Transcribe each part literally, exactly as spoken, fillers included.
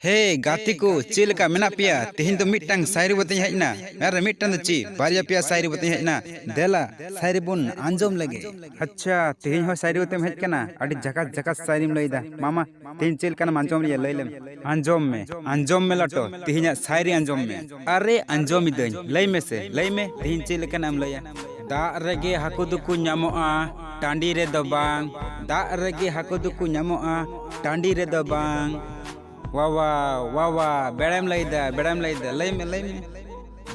ᱦᱮ ᱜᱟᱛᱮ ᱠᱚ, ᱪᱮᱫ ᱞᱮᱠᱟ ᱢᱮᱱᱟᱜ ᱯᱮᱭᱟ? ᱛᱮᱦᱮᱧ ᱫᱚ ᱢᱤᱫᱴᱟᱝ ᱥᱟᱭᱨᱤ ᱵᱟᱛᱟᱧ ᱦᱮᱡ ᱮᱱᱟ᱾ ᱟᱨ ᱢᱤᱫᱴᱟᱝ ᱫᱚ ᱪᱮᱫ, ᱵᱟᱨᱭᱟ ᱯᱮᱭᱟ ᱥᱟᱭᱨᱤ ᱵᱟᱛᱟᱧ ᱦᱮᱡ ᱮᱱᱟ᱾ ᱫᱮᱞᱟ, ᱥᱟᱭᱨᱤ ᱵᱚᱱ ᱟᱸᱡᱚᱢ ᱞᱮᱜᱮ᱾ ᱟᱪᱪᱷᱟ, ᱛᱮᱦᱮᱧ ᱦᱚᱸ ᱥᱟᱭᱨᱤ ᱵᱟᱛᱟᱢ ᱦᱮᱡ ᱠᱟᱱᱟ᱾ ᱟᱹᱰᱤ ᱡᱷᱟᱠᱟᱥ ᱡᱷᱟᱠᱟᱥ ᱥᱟᱭᱨᱤᱢ ᱞᱟᱹᱭᱫᱟ᱾ ᱢᱟᱢᱟ, ᱛᱮᱦᱮᱧ ᱪᱮᱫ ᱞᱮᱠᱟᱱᱟᱜ ᱟᱸᱡᱚᱢ ᱞᱮᱭᱟ, ᱞᱟᱹᱭ ᱞᱮᱢ᱾ ᱟᱸᱡᱚᱢ ᱢᱮ, ᱟᱸᱡᱚᱢ ᱢᱮ ᱞᱟᱴᱚ, ᱛᱮᱦᱮᱧᱟᱜ ᱥᱟᱭᱨᱤ ᱟᱸᱡᱚᱢ ᱢᱮ᱾ ᱟᱨᱮ, ᱟᱸᱡᱚᱢ ᱤᱫᱟᱹᱧ, ᱞᱟᱹᱭ ᱢᱮᱥᱮ, ᱞᱟᱹᱭ ᱢᱮ, ᱛᱮᱦᱮᱧ ᱪᱮᱫ ᱞᱮᱠᱟᱱᱟᱜ ᱮᱢ ᱞᱟᱹᱭᱟ? ᱫᱟᱜ ᱨᱮᱜᱮ ᱦᱟᱹᱠᱩ ᱫᱚᱠᱚ ᱧᱟᱢᱚᱜᱼᱟ, ᱴᱟᱺᱰᱤ ᱨᱮᱫᱚ ᱵᱟᱝ᱾ ᱫᱟᱜ ᱨᱮᱜᱮ ᱦᱟᱹᱠᱩ ᱫᱚᱠᱚ ᱧᱟᱢᱚᱜᱼᱟ, ᱴᱟᱺᱰᱤ ᱨᱮᱫᱚ ᱵᱟᱝ᱾ ᱣᱟ ᱣᱟ, ᱣᱟ ᱣᱟ, ᱵᱮᱲᱮᱢ ᱞᱟᱹᱭᱫᱟ, ᱵᱮᱲᱮᱢ ᱞᱟᱹᱭᱫᱟ, ᱞᱟᱹᱭ ᱢᱮ, ᱞᱟᱹᱭ ᱢᱮ᱾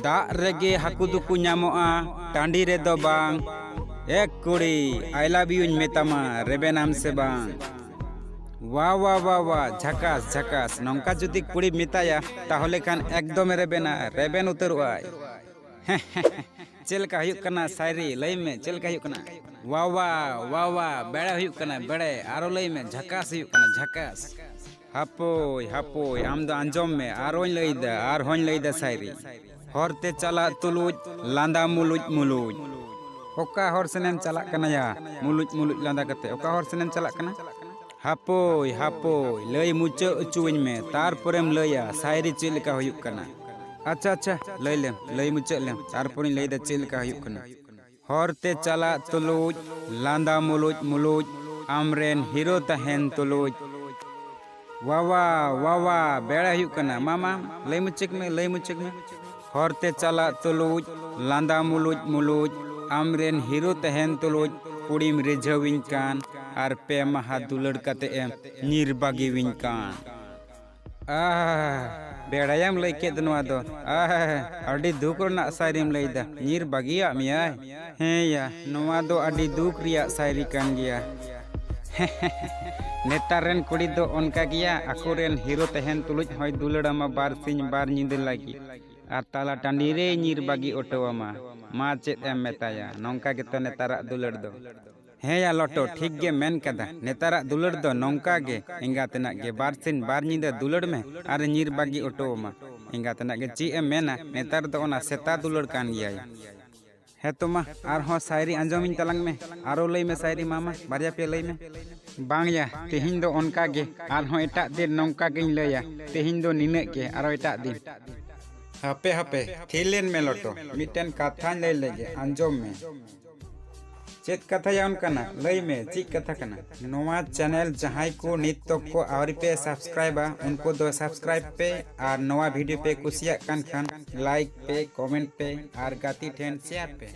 ᱫᱟᱜ ᱨᱮᱜᱮ ᱦᱟᱹᱠᱩ ᱫᱚᱠᱚ ᱧᱟᱢᱚᱜᱼᱟ, ᱴᱟᱺᱰᱤ ᱨᱮᱫᱚ ᱵᱟᱝ᱾ ᱮᱠ ᱠᱩᱲᱤ, I love youᱧ ᱢᱮᱛᱟᱢᱟ, ᱨᱮᱵᱮᱱᱟᱢ ᱥᱮ ᱵᱟᱝ? ᱣᱟ ᱣᱟ ᱣᱟ ᱣᱟ, ᱡᱷᱟᱠᱟᱥ ᱡᱷᱟᱠᱟᱥ᱾ ᱱᱚᱝᱠᱟ ᱡᱩᱫᱤ ᱠᱩᱲᱤ ᱢᱮᱛᱟᱭᱟ, ᱛᱟᱦᱚᱞᱮ ᱠᱷᱟᱱ ᱮᱠᱫᱚᱢᱮ ᱨᱮᱵᱮᱱᱟ, ᱨᱮᱵᱮᱱ ᱩᱛᱟᱹᱨᱚᱜᱼᱟᱭ᱾ ᱪᱮᱫ ᱞᱮᱠᱟ ᱦᱩᱭᱩᱜ ᱠᱟᱱᱟ ᱥᱟᱭᱨᱤ? ᱞᱟᱹᱭ ᱢᱮ, ᱪᱮᱫ ᱞᱮᱠᱟ ᱦᱩᱭᱩᱜ ᱠᱟᱱᱟ? ᱣᱟ ᱣᱟ, ᱣᱟ ᱣᱟ, ᱵᱮᱲᱮ ᱦᱩᱭᱩᱜ ᱠᱟᱱᱟ, ᱵᱮᱲᱮ᱾ ᱟᱨᱚ ᱞᱟᱹᱭ ᱢᱮ, ᱡᱷᱟᱠᱟᱥ ᱦᱩᱭᱩᱜ ᱠᱟᱱᱟ, ᱡᱷᱟᱠᱟᱥ᱾ ᱦᱟᱯᱳᱭ, ᱦᱟᱯᱳᱭ, ᱟᱢ ᱫᱚ ᱟᱸᱡᱚᱢ ᱢᱮ, ᱟᱨᱚᱧ ᱞᱟᱹᱭᱫᱟ, ᱟᱨᱦᱚᱧ ᱞᱟᱹᱭᱫᱟ ᱥᱟᱭᱨᱤ᱾ ᱦᱚᱨ ᱛᱮ ᱪᱟᱞᱟᱜ ᱛᱩᱞᱩᱡ, ᱞᱟᱸᱫᱟ ᱢᱩᱞᱩᱡ ᱢᱩᱞᱩᱡ᱾ ᱚᱠᱟ ᱦᱚᱨ ᱥᱮᱱᱮᱢ ᱪᱟᱞᱟᱜ ᱠᱟᱱᱟ ᱭᱟ? ᱢᱩᱞᱩᱡ ᱢᱩᱞᱩᱡ ᱞᱟᱸᱫᱟ ᱠᱟᱛᱮ, ᱚᱠᱟ ᱦᱚᱨ ᱥᱮᱱᱮᱢ ᱪᱟᱞᱟᱜ ᱠᱟᱱᱟ? ᱦᱟᱯᱳᱭ, ᱦᱟᱯᱳᱭ, ᱞᱟᱹᱭ ᱢᱩᱪᱟᱹᱫ ᱚᱪᱚᱣᱟᱹᱧ ᱢᱮ, ᱛᱟᱨᱯᱚᱨᱮᱢ ᱞᱟᱹᱭᱟ ᱥᱟᱭᱨᱤ ᱪᱮᱫ ᱞᱮᱠᱟ ᱦᱩᱭᱩᱜ ᱠᱟᱱᱟ᱾ ᱟᱪᱪᱷᱟ, ᱟᱪᱪᱷᱟ, ᱞᱟᱹᱭ ᱞᱮᱢ, ᱞᱟᱹᱭ ᱢᱩᱪᱟᱹᱫ ᱞᱮᱢ, ᱛᱟᱨᱯᱚᱨᱮᱧ ᱞᱟᱹᱭᱫᱟ ᱪᱮᱫ ᱞᱮᱠᱟ ᱦᱩᱭᱩᱜ ᱠᱟᱱᱟ᱾ ᱦᱚᱨ ᱛᱮ ᱪᱟᱞᱟᱜ ᱛᱩᱞᱩᱡ, ᱞᱟᱸᱫᱟ ᱢᱩᱞᱩᱡ ᱢᱩᱞᱩᱡ, ᱟᱢᱨᱮᱱ ᱦᱤᱨᱳ ᱛᱟᱦᱮᱱ ᱛᱩᱞᱩᱡ᱾ ᱣᱟ ᱣᱟ, ᱣᱟ ᱣᱟ, ᱵᱮᱲᱮ ᱦᱩᱭᱩᱜ ᱠᱟᱱᱟ᱾ ᱢᱟ, ᱢᱟ, ᱞᱟᱹᱭ ᱢᱩᱪᱟᱹᱫ ᱢᱮ, ᱞᱟᱹᱭ ᱢᱩᱪᱟᱹᱫ ᱢᱮ᱾ ᱦᱚᱨ ᱛᱮ ᱪᱟᱞᱟᱜ ᱛᱩᱞᱩᱡ, ᱞᱟᱸᱫᱟ ᱢᱩᱞᱩᱡ ᱢᱩᱞᱩᱡ, ᱟᱢᱨᱮᱱ ᱦᱤᱨᱳ ᱛᱟᱦᱮᱱ ᱛᱩᱞᱩᱡ, ᱠᱩᱲᱤᱢ ᱨᱤᱡᱷᱟᱹᱣᱤᱧ ᱠᱟᱱ, ᱟᱨ ᱯᱮ ᱢᱟᱦᱟ ᱫᱩᱞᱟᱹᱲ ᱠᱟᱛᱮ ᱮᱢ ᱧᱤᱨ ᱵᱟᱹᱜᱤᱣᱤᱧ ᱠᱟᱱ᱾ ᱟᱦ, ᱵᱮᱲᱟᱭᱟᱢ ᱞᱟᱹᱭ ᱠᱮᱫ ᱱᱚᱣᱟ ᱫᱚ᱾ ᱟᱦ, ᱟᱹᱰᱤ ᱫᱩᱠ ᱨᱮᱱᱟᱜ ᱥᱟᱭᱨᱤᱢ ᱞᱟᱹᱭᱫᱟ, ᱧᱤᱨ ᱵᱟᱹᱜᱤᱭᱟᱜ ᱢᱮᱭᱟᱭ᱾ ᱦᱮᱸ ᱭᱟ, ᱱᱚᱣᱟ ᱫᱚ ᱟᱹᱰᱤ ᱫᱩᱠ ᱨᱮᱭᱟᱜ ᱥᱟᱭᱨᱤ ᱠᱟᱱ ᱜᱮᱭᱟ᱾ ᱱᱮᱛᱟᱨ ᱨᱮᱱ ᱠᱩᱲᱤ ᱫᱚ ᱚᱱᱠᱟ ᱜᱮᱭᱟ, ᱟᱠᱚᱨᱮᱱ ᱦᱤᱨᱳ ᱛᱟᱦᱮᱱ ᱛᱩᱞᱩᱡ ᱦᱚᱸᱭ ᱫᱩᱞᱟᱹᱲᱟᱢᱟ ᱵᱟᱨ ᱥᱤᱧ ᱵᱟᱨ ᱧᱤᱫᱟᱹ ᱞᱟᱹᱜᱤᱫ, ᱟᱨ ᱛᱟᱞᱟ ᱴᱟᱺᱰᱤ ᱨᱮᱭ ᱧᱤᱨ ᱵᱟᱹᱜᱤ ᱚᱴᱚᱣᱟᱢᱟ᱾ ᱢᱟ ᱪᱮᱫ ᱮᱢ ᱢᱮᱛᱟᱭᱟ, ᱱᱚᱝᱠᱟ ᱜᱮᱛᱚ ᱱᱮᱛᱟᱨᱟᱜ ᱫᱩᱞᱟᱹᱲ ᱫᱚ᱾ ᱦᱮᱸ ᱭᱟ ᱞᱚᱴᱚ, ᱴᱷᱤᱠ ᱜᱮ ᱢᱮᱱ ᱠᱟᱫᱟ᱾ ᱱᱮᱛᱟᱨᱟᱜ ᱫᱩᱞᱟᱹᱲ ᱫᱚ ᱱᱚᱝᱠᱟ ᱜᱮ, ᱮᱸᱜᱟᱛᱮᱱᱟᱜ ᱜᱮ ᱵᱟᱨ ᱥᱤᱧ ᱵᱟᱨ ᱧᱤᱫᱟᱹ ᱫᱩᱞᱟᱹᱲ ᱢᱮ ᱟᱨ ᱧᱤᱨ ᱵᱟᱹᱜᱤ ᱚᱴᱚ ᱟᱢᱟ᱾ ᱮᱸᱜᱟᱛᱮᱱᱟᱜ ᱜᱮ ᱪᱮᱫ ᱮᱢ ᱢᱮᱱᱟ, ᱱᱮᱛᱟᱨ ᱫᱚ ᱚᱱᱟ ᱥᱮᱛᱟ ᱫᱩᱞᱟᱹᱲ ᱠᱟᱱ ᱜᱮᱭᱟᱭ᱾ ᱦᱮᱸ ᱛᱚ ᱢᱟ, ᱟᱨᱦᱚᱸ ᱥᱟᱭᱨᱤ ᱟᱸᱡᱚᱢᱤᱧ ᱛᱟᱞᱟᱝ ᱢᱮ᱾ ᱟᱨᱚ ᱞᱟᱹᱭ ᱢᱮ ᱥᱟᱭᱨᱤ, ᱢᱟ, ᱢᱟ, ᱵᱟᱨᱭᱟ ᱯᱮ ᱞᱟᱹᱭ ᱢᱮ᱾ ᱵᱟᱝ ᱭᱟ, ᱛᱮᱦᱮᱧ ᱫᱚ ᱚᱱᱠᱟ ᱜᱮ, ᱟᱨᱦᱚᱸ ᱮᱴᱟᱜ ᱫᱤᱱ ᱱᱚᱝᱠᱟ ᱜᱤᱧ ᱞᱟᱹᱭᱟ᱾ ᱛᱮᱦᱮᱧ ᱫᱚ ᱱᱤᱱᱟᱹᱜ ᱜᱮ, ᱟᱨᱚ ᱮᱴᱟᱜ ᱫᱤᱱ᱾ ᱦᱟᱯᱮ, ᱦᱟᱯᱮ, ᱛᱷᱤᱨ ᱞᱮᱱ ᱢᱮ ᱞᱚᱴᱚ, ᱢᱤᱫᱴᱮᱱ ᱠᱟᱛᱷᱟᱧ ᱞᱟᱹᱭ ᱞᱮᱜᱮ, ᱟᱸᱡᱚᱢ ᱢᱮ᱾ ᱪᱮᱫ ᱠᱟᱛᱷᱟ ᱭᱟ ᱚᱱᱠᱟᱱᱟᱜ? ᱞᱟᱹᱭ ᱢᱮ, ᱪᱮᱫ ᱠᱟᱛᱷᱟ ᱠᱟᱱᱟ? ᱱᱚᱣᱟ ᱪᱮᱱᱮᱞ ᱡᱟᱦᱟᱸᱭ ᱠᱚ ᱱᱤᱛ ᱛᱚᱠ ᱠᱚ ᱟᱹᱣᱨᱤ ᱯᱮ ᱥᱟᱵᱥᱠᱨᱟᱭᱵᱟ, ᱩᱱᱠᱩ ᱫᱚ ᱥᱟᱵᱥᱠᱨᱟᱭᱤᱵ ᱯᱮ, ᱟᱨ ᱱᱚᱣᱟ ᱵᱷᱤᱰᱤᱭᱳ ᱯᱮ ᱠᱩᱥᱤᱭᱟᱜ ᱠᱟᱱ ᱠᱷᱟᱱ ᱞᱟᱭᱤᱠ ᱯᱮ, ᱠᱚᱢᱮᱱᱴ ᱯᱮ, ᱟᱨ ᱜᱟᱛᱮ ᱴᱷᱮᱱ ᱥᱮᱭᱟᱨ ᱯᱮ᱾